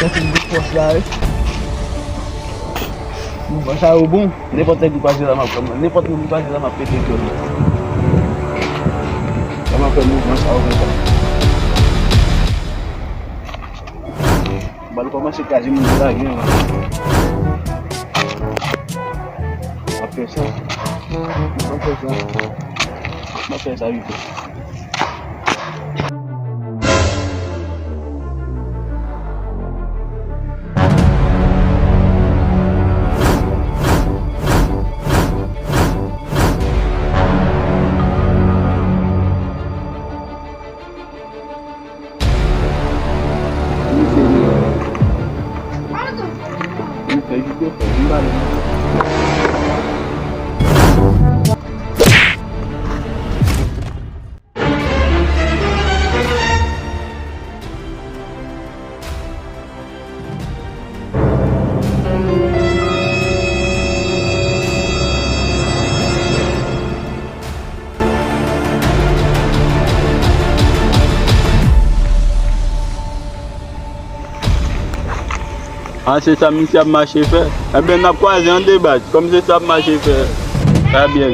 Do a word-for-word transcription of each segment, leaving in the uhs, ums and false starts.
Sa se gwo fòs la, wi. Mouvman sa yo bon. Nenpòt nèg ki pase la, m ap pran. Nenpòt moun ki pase la, m ap pete dyòl li. Sa m ap fè mouvman sa yo konsa. M pral kòmanse kraze moun yo lage an. M ap fè sa. M ap fè sa. M ap fè sa vite. A, se sa misye ap mache fè? Ebyen, n ap kwaze an de baz, kòm se sa ap mache fè. Trè byen.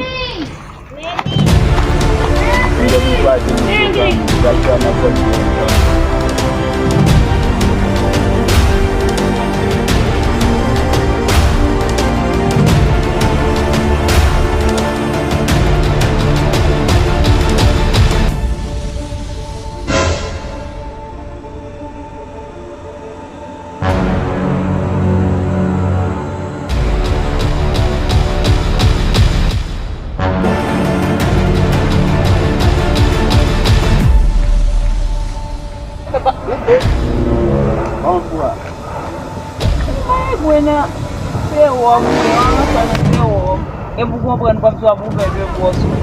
Ay, Gwena, se wòm, se wòm, se wòm. E pou konprann, kòmsi w ap ouvè de bò sou mwen.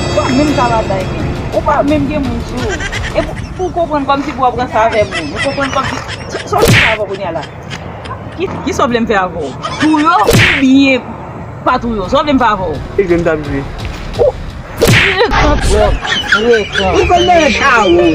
Ou pa menm ka batay menm. Ou pa menm gen moun sou ou. E pou, pou konprann kòmsi pou w ap ranse avèk moun. Ou konprann kòmsi. Sa, sa w vle fè avè w kounye a la? Ki, kisa w vle m fè avè w? Touye w oubyen pa touye w? Sa w vle m fè avè w? E grenn t ap jwe. Ou frekan twòp. Frekan. Ou konn bagay sa, wi.